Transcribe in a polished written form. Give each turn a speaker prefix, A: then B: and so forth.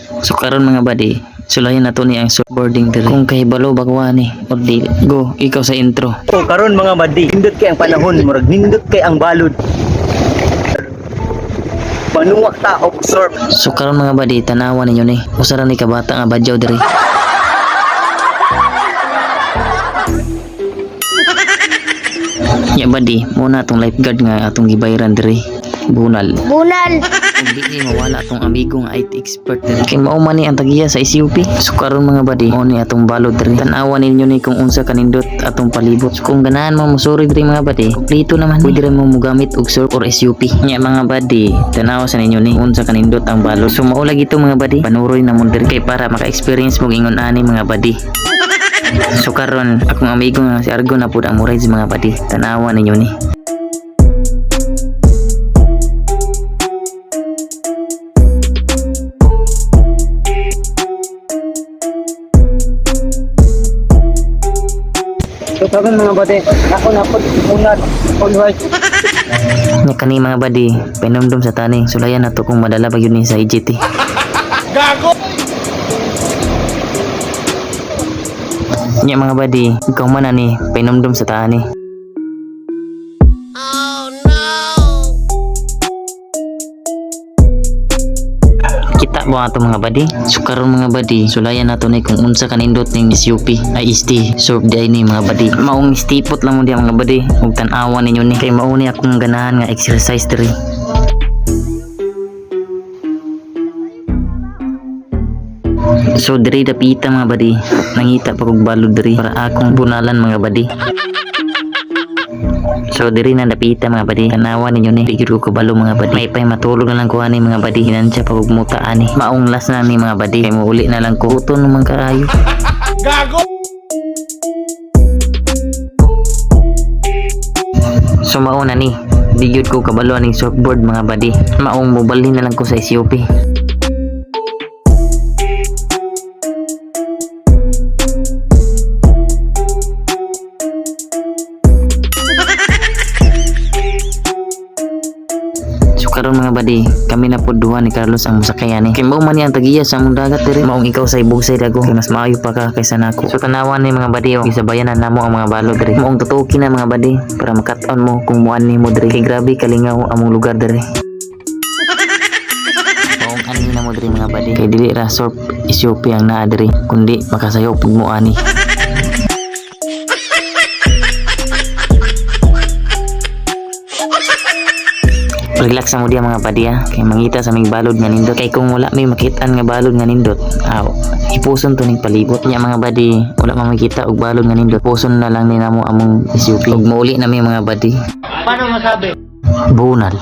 A: So karon, mga buddy, sulayan nato ni ang surfboarding diri. Kung kahibalo ba ko ani or dili. Go, ikaw sa intro.
B: O karon, mga buddy, nindot kay ang panahon, murag nindot kay ang balod. Panuwak ta og surf.
A: So karon, mga buddy, tanawa ninyo ni. Usa ra ni ka bata nga badyaw diri. Ya buddy, muna atong lifeguard nga atong gibayran diri. Bunal.
C: Bunal.
A: Kung di ni mawala atong amigo nga IT expert diri. Kay mao man ni ang tagiya sa SUP. So karon, mga buddy, mao ni atong balod diri. Tan-awa ninyo ni kung unsa kanindot atong palibot. So kung ganahan mo musuri diri, mga buddy, kompleto naman. Pwede ra mo mogamit og surf or SUP. Nya mga buddy, tan-awa sa ninyo ni unsa kanindot ang balod. So mao lagi to, mga buddy, panuroy na mo diri kay para maka-experience mo ingon ani, mga buddy. So karon akong amigo nga si Argo na pud ang mo rides, mga buddy. Tan-awa ninyo ni.
B: So karon, mga buddy, ako na pud unat all right.
A: Nya kani, mga buddy, pahinumdum sa tani, sulayan nato kung madala pa yun ni sa IGT. Gago! Nya mga buddy, ikaw man ani, pahinumdum sa tani. Oh no! Kita mo ato, mga buddy? So karon, mga buddy, sulayan nato ni kung unsa kanindot ning SUP ay ST surf di ay ni, mga buddy. Maong stipot lang mo diya, mga buddy. Ug tan-awa ninyo ni kay mao ni akong ganahan nga exercise diri. So diri dapita, mga buddy, nangita pa kog balod diri para akong bunalan, mga buddy. So diri na dapita, mga buddy, tanawa ninyo ni. Di gyud ko kabalo, mga buddy. May pay matulog na lang ko ani, mga buddy. Hinansya pa kog muta ani. Maong last na ni, mga buddy. Kay muuli na lang ko. Uton naman kaayo. Gago. So mao na ni. Di gyud ko kabalo aning surfboard, mga buddy. Maong mobalhin na lang ko sa SUP. So karon, mga buddy, kami na po duha ni Carlos ang mosakay ani. Kay mao man ni ang tagiya sa among dagat diri. Maong ikaw sa bugsay dago kay mas maayo pa ka kaysa nako. So tanawan ni, mga buddy, oh, gisabayan na namo ang mga balod diri. Maong tutuki na, mga buddy, para makat-on mo kung muan nimo diri. Kay grabe kalingaw among lugar diri. Maong ani na mo diri, mga buddy. Kay dili ra surf SUP ang naa diri, kundi makasayo pug mo ani. Relax na mo diya, mga buddy, ah. Kay mangita sa ming balod nga nindot. Kay kung wala may makitaan nga balod nga nindot, aw, hipuson to ning palibot. Nya mga buddy, wala man makita og balod nga nindot. Puson na lang ni namo among SUP. Ug muuli na mi, mga buddy.
B: Paano masabi?
A: Bunal.